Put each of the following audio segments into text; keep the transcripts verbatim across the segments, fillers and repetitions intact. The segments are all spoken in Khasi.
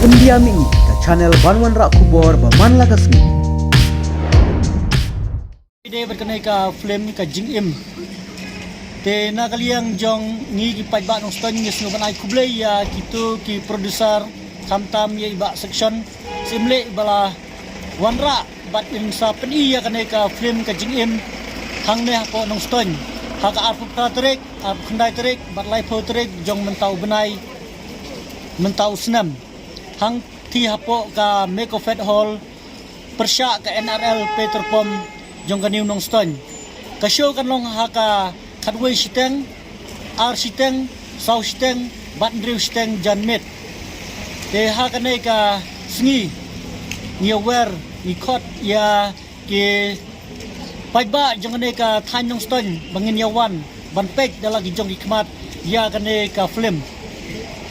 India Mini, ka channel ban wanrah khubor ba man la ka sngi. Ide bad kane ka film ka Jingim. Te na ka liang jong ngi ki paidbah Nongstoiñ ngi sngew ban ai khublei ïa kito ki producer, khamtam ïa i Bah Section Syiemlieh ba la wanrah bad in sa pyni ïa kane ka film ka Jingim hangne hapoh Nongstoiñ ha ka arphew phra tarik, arphew khyndai tarik bad laiphew tarik jong mynta u bnai, mynta u snem. Hangtei hapoh ka Mecofed Hall, pyrshah ka N R L petrol pump jong ka New Nongstoiñ. Ka show kan long ha ka khatwei shiteng, ar shiteng, saw shiteng bad hynriew shiteng janmiet. Te ha kane ka sngi ngi ïawer, ngi khot ïa ki paidbah jong kane ka thaiñ Nongstoiñ ba ngin ïa wan ban peit da la ki jong ki khmat ïa kane ka film.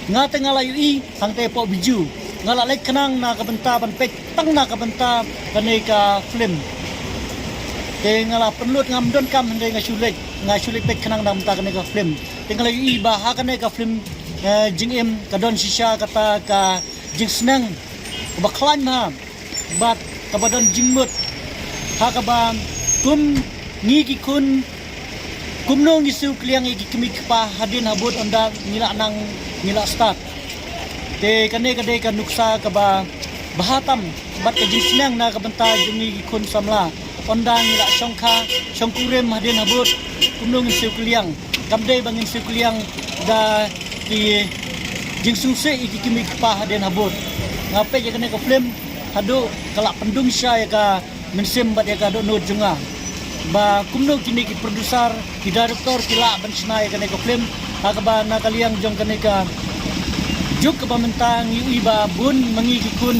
Nga te nga la ïohi hangtei hapoh video, nga la leit khnang na ka bynta ban peit tang na ka bynta kane ka film. Te nga la pynlut, ngam don kam hynrei nga shu leit, nga shu leit peit khnang na ka bynta kane ka film. Te nga la ïohi ba ha kane ka film, eh, Jingim ka don shisha kata ka jingsneng kaba khlaiñ bha bad kaba don jingmut, ha kaba kum ngi ki khun, kumno ngi siew kylliang ïa ki kmie ki kpa hadien habud, ynda ngi la nang, ngi la stad. Te kane ka dei ka nuksa kaba bha tam bad ka jingsneng na ka bynta jong ngi ki khun samla, ynda ngi la shongkha shongkurim hadien habud, kumno ngin siew kylliang. Kam dei ba ngin siew kylliang da ki jingsngewsih ïa ki kmie ki kpa hadien habud. Nga peit ïa kane ka film haduh ka la pyndum sha ïa ka mynsiem bad ïa ka dohnud jong nga ba kumno kine ki producer, ki director ki lah ban shna ïa kane ka film, ha kaba na ka liang jong kane ka juk kaba mynta ngi ïohi ba bun ma ngi ki khun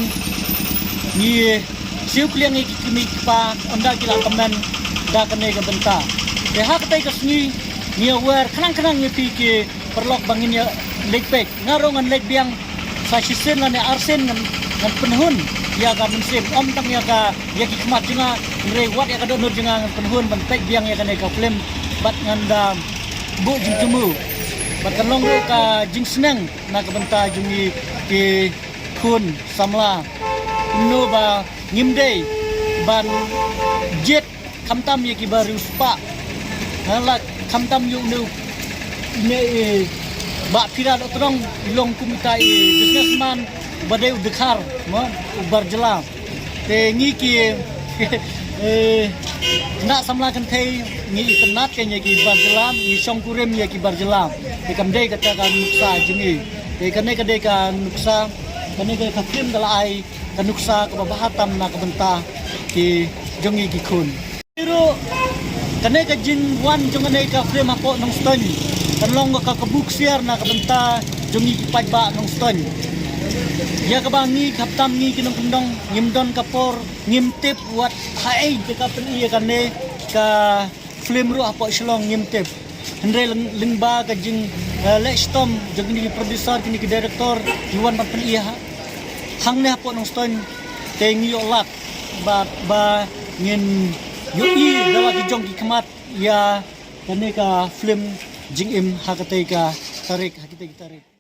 ngi siew kylliang ïa ki kmie ki kpa ynda ki la kmen da kane ka bynta. Te ha katei ka sngi ngi ïawer khnang khnang ïa phi ki paralok ba ngin ïa leit peit. Nga ruh ngan leit biang sa shisien lane arsien ngan, ngan pynhun ïa ka mynsiem, ym tang ïa ka, ïa ki khmat jong nga, hynrei wat ïa ka dohnud jong nga ngan pynhun ban peit biang ïa kane ka film bad ngan da buh jingthmu bad kan long ruh ka jingsneng na ka bynta jong ngi ki khun samla. Kumno ba ngim dei ban jied khamtam ïa kiba riewspah, ha, la khamtam ïa une u, une, eh, Bah Phira Dohtdong, i long kum ita i businessman ba dei u dkhar, mo, u bar jylla. Te ngi ki, eh, khynnah samla kynthei ngi itynnad kein ïa ki bar jylla, ngi shongkurim ïa ki bar jylla. Te kam dei kata ka nuksa jong ngi. Te kane ka dei ka nuksa, kane ka dei ka film ka la ai ka nuksa kaba bha tam na ka bynta ki jong ngi ki khun. Ruh kane ka jingwan jong kane ka film hapoh Nongstoiñ kan long ka kabu ksiar na ka bynta jong ngi ki paidbah Nongstoiñ. Ïa kaba ngi khamtam ngi ki nongkyndong ngim don ka por, ngim tip wat haei te ka pyni ïa kane ka film ruh hapoh Shillong ngim tip. Hynrei lyng-, lyngba ka jing, eh, leh shitom jong kine ki producer, kine ki director, ki wan ban pyni ha, hangne hapoh Nongstoiñ, te ngi ïoh lad ba, ba ngin ïohi da la ki jong ki khmat ïa kane ka film Jingim ha katei ka tarik, ha katei ka tarik.